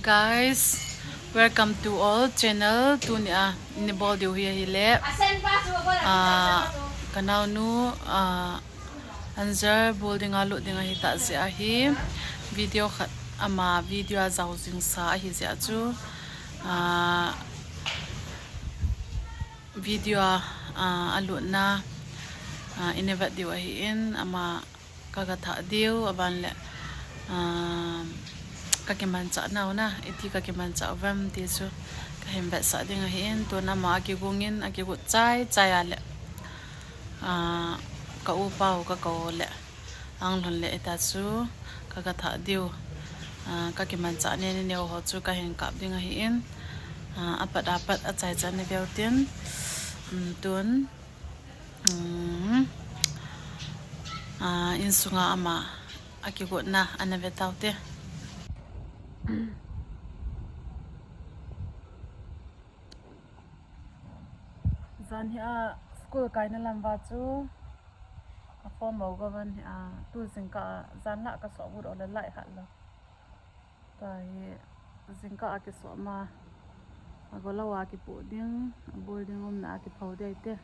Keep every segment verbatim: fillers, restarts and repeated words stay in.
Guys, welcome to all channel. Tunia nibol diu hi ahile, ah, kanaonu, ah, Anzal bol dinga lut ding ahitah jeh ahi. Video khat ama video a jao jingsa ahi jeh a chu, ah, video a, ah, alutna, ah, ina vet diu ahin, ama kaga thah diu, aban le, ah, kakimanchah nau na, iti kakimanchah uvem ti chu kahin vetsah ding ahin, tun ama akigong in, akigot chai chai a le, ah, ka upa u kakou le, ang lhon le ita chu kaga thah diu, ah, kakimanchah ne ne neo ho chu kahin kap ding ahin, ah, apat apat achai chan ne veu tin, um, tun, um, ah, insunga ama akigotna ana ve tau te. Jan hi a school kaina lam va chu a form mo ga van hi a tu jingkah a jan la ka so but o le lai hat lo. Tua hi jingkah a kiso ma a go lo a kipu ding, a bul ding umna a kiphou dei te.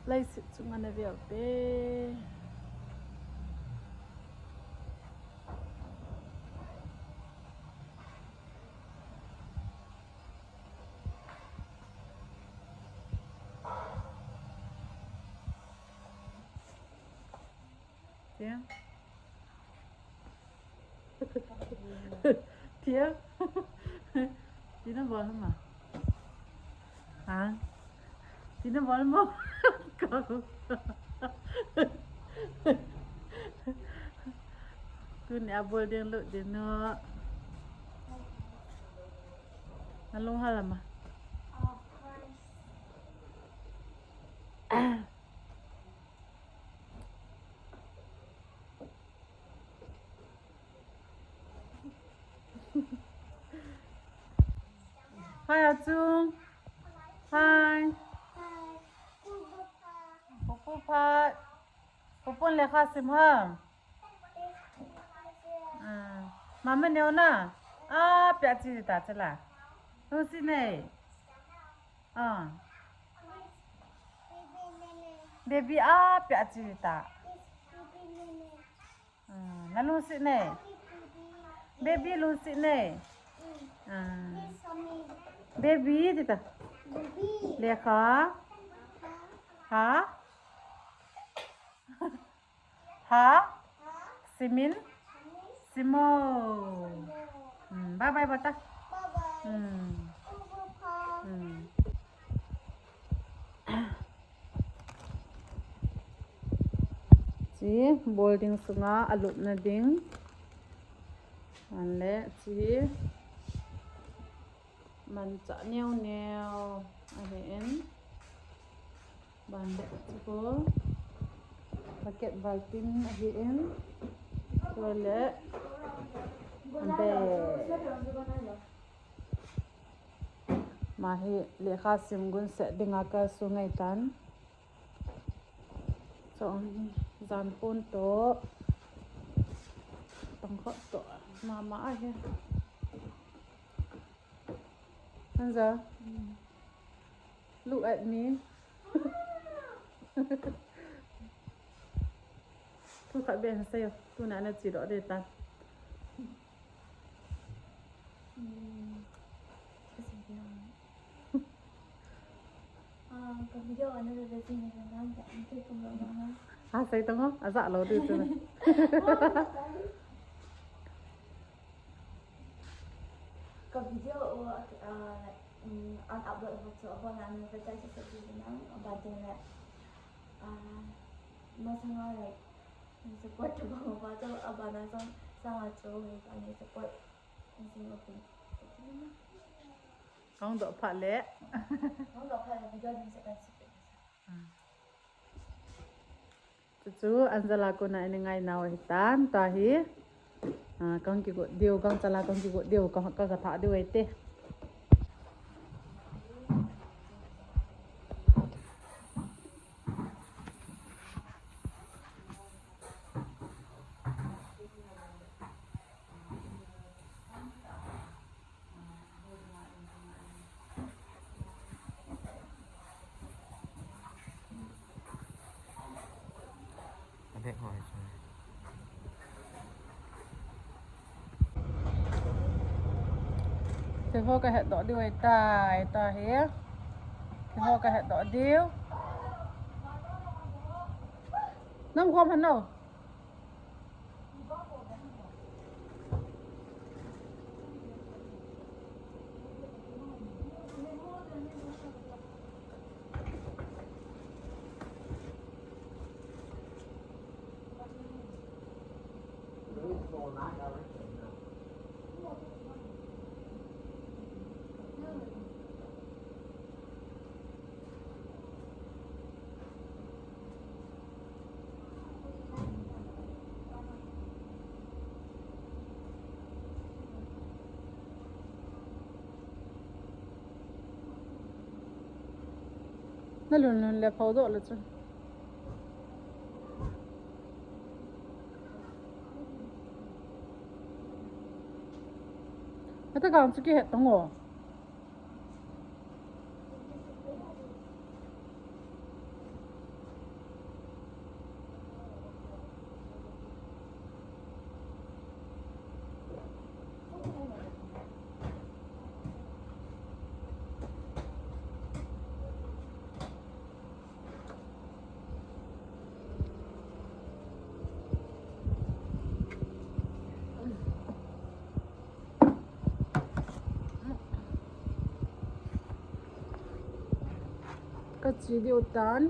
Leiset chunga na veu te. Tia. Tia. Tina bol ma. Ha? Tina bol mo. Ka. Tunia bol ding lut ding no. Na lung hal ma. Hi, Achung. Hi. Pupu phat. Pupun lekha sim ham. Ah, mama neo na. Ah, pia chi ta chala. Lungset nei. Ah. Baby a pia chi ta. Ah, na lungset nei. Baby lungset nei. Ah. Baby ti ta. Lekha. Ha? Ha? Simin? Simo. Hmm, bye bye bol ta. Hmm. Hmm. Chi bol ding sunga alupna ding. Anle chi manchah neo neo ahin. Ban le chu ko bucket baltin ahin. Tua le bag. Ama hi lekha sim gun seh dinga kasu ngai tan. Chong hi jan pon to. Tong kho to. Mama ahi. Anza. Look at me. Thu khat beh sei o. Tuna na chi doh ding tan. Hmm. Ka sei ding. Ah, ka video ana ve ve jing e, nang ka, nang ka kum lo nang. Ha, sei tong o, aja lo ding chu. Ka video u, ah, like, um, an upload ho chu abon a nang ve chai chu sei ding nang, aban tin le, ah, masanga, like, support tabang uva chu abana sanga chu, ani support. Kahung doh phat le. Kahung doh phat le video ding se kan sipeh. Chuchu Anzala kona ina ngai nau ahitan, tua hi. Ah, kahung kigot diu, kahung chala kahung kigot diu, ka, ka, ka thah diu ahi te. Keiho kahet doh diu ahitai, tahi. Keiho kahet doh diu. Nang khom han o. Na lhun lhun le phou doh le chu. Ata kang chu kihet tong o. Ka chi diu tan.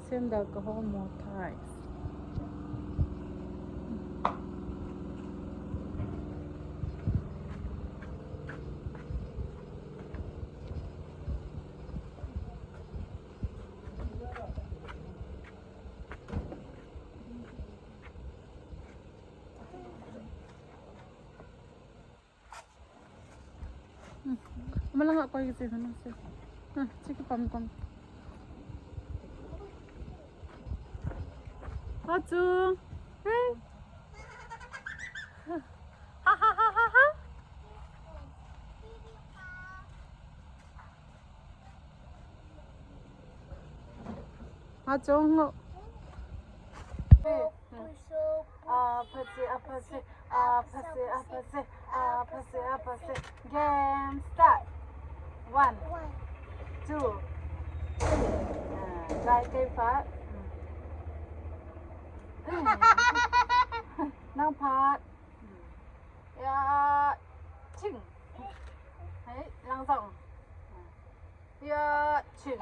Sandal ka hol mo thai. Hmm. Malanga koi kiti sana si. Hmm, sige, pam, pam. Achu. Hey. Ha, ha, ha, ha, ha. Achu. Apa si, apa si, apa si, apa si, apa si, apa si. Game start. One, two, three. Ah, dai kei phat. Hmm. Nang phat. Hmm. Ya, ching. Hei, lang jong. Ya, ching.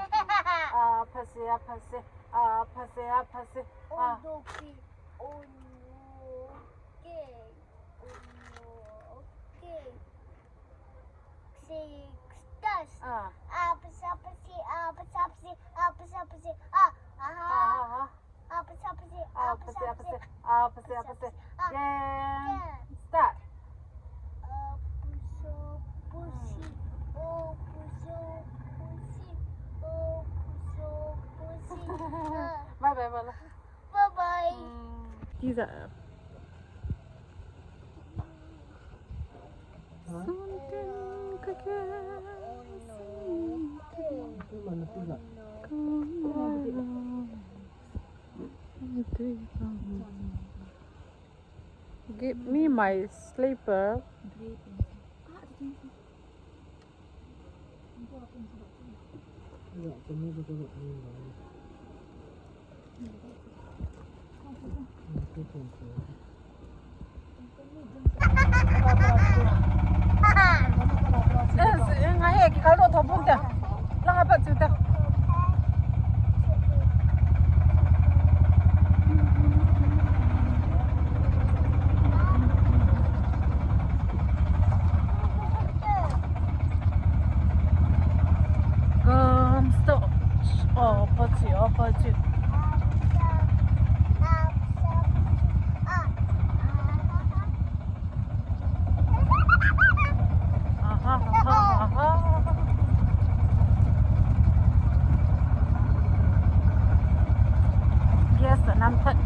Ah, phase, ah, phase. Ah, phase, ah, phase. Ah. Oh, no. Okay. Oh, no. Okay. Six, stars. Ah. Ah, phase, ah, phase, ah, phase, ah, phase, ah, phase, ah, phase. Ah, ah, ah, ah. Opposite, opposite, opposite, opposite, opposite. Game start. Opposite, opposite, opposite, opposite. Bye bye, bye bye. Bye bye. Hmm. These are Give me my slipper. Eh, eh, ngai he, kikal doh tho pum te. Lang a pat chu te. Come, stop. Oh, apache, apache. Aha, aha, aha. Yes, and I'm put.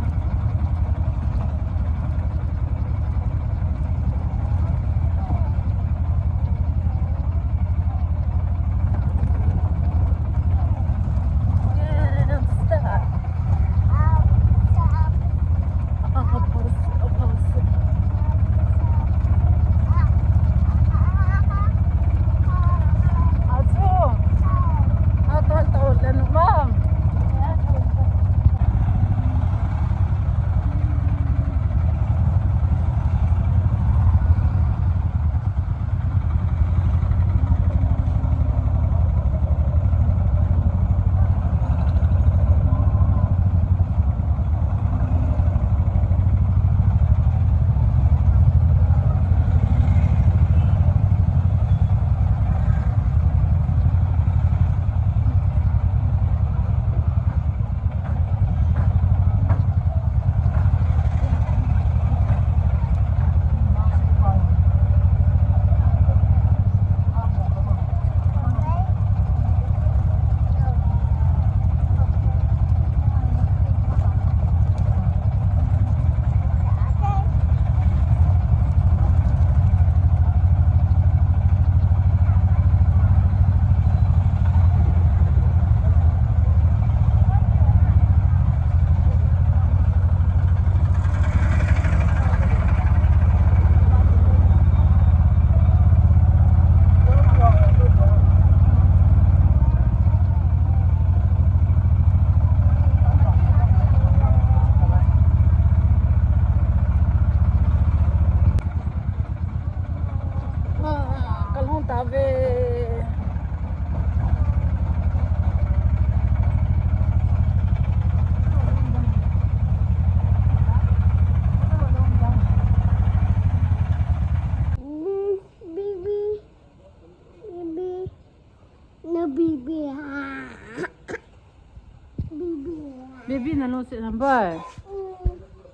Baby nalungset ham bai.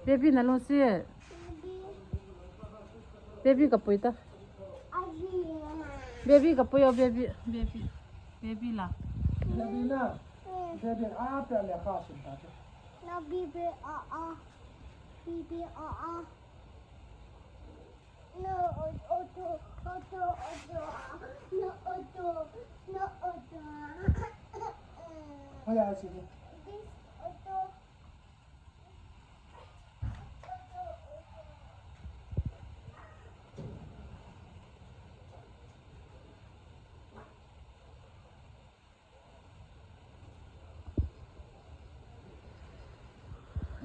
Baby nalungset. Baby kapui ta. Baby kapui o baby. Baby. Baby la. Baby na. Baby a pe le kha sin ta. Na baby a a. Baby a a. No auto, auto, auto, no auto, no auto. Hoya sini. This auto.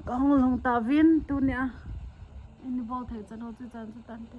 Kahung lhung tauvin tunia. Ini bol thei chan ho chu chan chu tante.